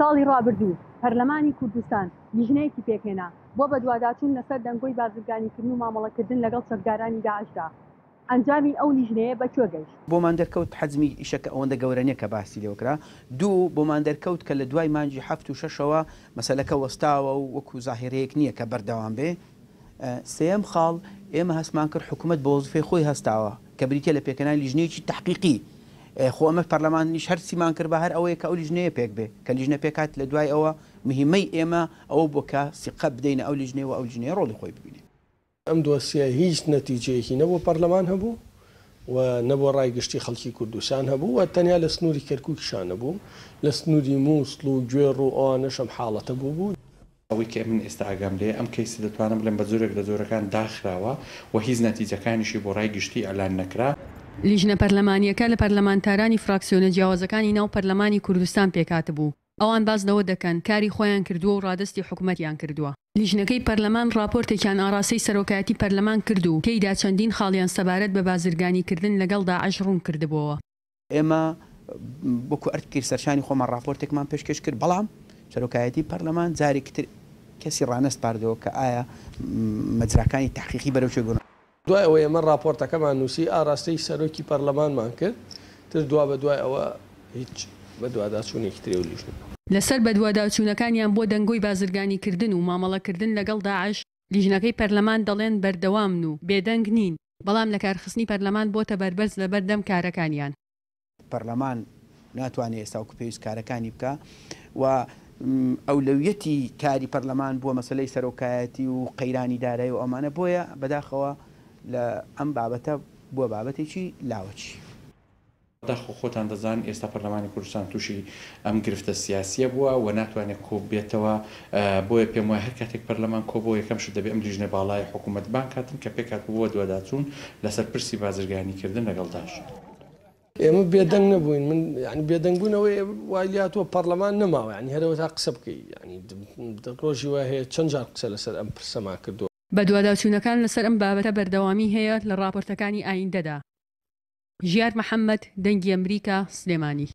ساڵی ڕابردوو پەرلەمانی کوردستان لیژنەیەکی پێکهێنا بۆ بەدواداچوون لەسەر دەنگۆی بازرگانیکردن و مامەڵەکردن لەگەڵ چەکدارانی داعشدا، ئەنجامی ئەو لیژنەیە بە کوێ گەیشت؟ بۆمان دەرکەوت حەجمی ئیشەکە ئەوەندە گەورە نیە کە باسی لێوە کرا. دوو، بۆمان دەرکەوت کە لە دوای مانگی حەفت و شەشەوە مەسەلەکە وەستاوە و وەکو زاهیرەیەک نیە کە بەردەوام بێ. سێیەم خاڵ، ئێمە هەستمان کرد حکومەت بە وەزیفەی خۆی هەستاوە کە بریتیە لە پێکهێنانی لیژنەیەکی تەحقیقی. خۆ ئەمە پەرلەمانیش هەر چیمان کردبا هەر ئەوەیە کە ئەو لیژنەیە پێک بێ. کە لیژنە پێکهات لە دوای ئەوە مهمەی ئێمە ئەوە بووە کە سیقە بدەینە ئەو لیژنەیە و ئەو لیژنەیە ڕۆڵی خۆی ببینێ. ئەم دۆسیە هیچ نەتیجەیەکی نە بۆ پەرلەمان هەبوو و نە بۆ ڕای گشتی خەڵکی کوردستان هەبوو و تەنیا لە سنووری کەرکووکیشا نەبوو، لە سنووری مووسڵ و گوێڕ و ئەوانەش ئەم حاڵەتە بووبوو. ئەوەی کە من ئێستا ئاگام لێیە ئەم کەیسە دەتوانم بڵێم بە جۆرێک لە جۆرەکان داخراوە و هیچ نەتیجەکانیشی بۆ ڕای گشتی ئیعلان نەکرا. لیژنە پەرلەمانییەکە لە پەرلەمانتارانی فراکسیۆنە جیاوازەکانی ناو پەرلەمانی کوردستان پێکهاتبوو. ئەوان باس لەوە دەکەن کاری خۆیان کردووە و ڕادەستی حکومەتیان کردووە. لیژنەکەی پەرلەمان ڕاپۆرتێکیان ئاڕاستەی سەرۆکایەتی پەرلەمان کرد و تێیدا چەندین خاڵیان سەبارەت بە بازرگانیکردن لەگەڵ داعش ڕوونکردبۆوە. ئێمە وەکو ئەرکی سەرشانی خۆمان ڕاپۆرتێکمان پێشکێش کرد، بەڵام سەرۆکایەتی پەرلەمان جارێکی تر کەسی ڕانەسپاردەوە کە ئایا مەجراکانی تەحقیقی بەرەو کوێ بردوون. دوای ئەوەی ئێمە ڕاپۆرتەکەمان نووسی ئاراستەی سەرۆکی پەرلەمانمان کرد، تر دوابەدوای ئەوە هیچ بەدواداچوونێکی تری ئەو لیژنە. لەسەر بەدواداچوونەکانیان بۆ دەنگۆی بازرگانیکردن و مامەڵەکردن لەگەڵ داعش، لیژنەکەی پەرلەمان دەڵێن بەردەوامن و بێدەنگ نین، بەڵام لەکارخستنی پەرلەمان بۆتە بەربەست لەبەردەم کارەکانیان. پەرلەمان ناتوانێت ئێستا وەکو پێویست کارەکانی بکا و ئەولەویەتی کاری پەرلەمان بووە مەسەلەی سەرۆکایەتی و قەیرانی دارایی و ئەمانە بۆیە بەداخەوە لە ئەم بابەتە بووە بابەتێکی لاوەکی. داخۆ خۆتان دەزانن ئێستا پەرلەمانی کوردستان تووشی ئەم گرفتە سیاسییە بووە و ناتوانێت کۆببێتەوە، بۆیە پێم وایە هەر کاتێک پەرلەمان کۆبۆوە یەکەم شت دەبێت ئەم لیژنەی باڵایەی حکوومەت بانگ کاتن کە پێکهاتبوو بۆ بەدواداچوون لەسەر پرسی بازرگانیکردن لەگەڵ داعش. ئێمە بێدەنگ نەبووین، من یانی بێدەنگ بوون ئەوەیە وای لێهاتووە پەڕلەمان نەماوە یانی هەر ئەوەتا قسە بکەی یانی ڕۆژی وای هەیە چەند جار قسە لەسەر ئەم پرسەمان کردووە. بەدواداچوونەکان لەسەر ئەم بابەتە بەردەوامی هەیە لە ڕاپۆرتەکانی ئایندەدا. ژیار محەمەد، دەنگی ئەمریکا، سلێمانی.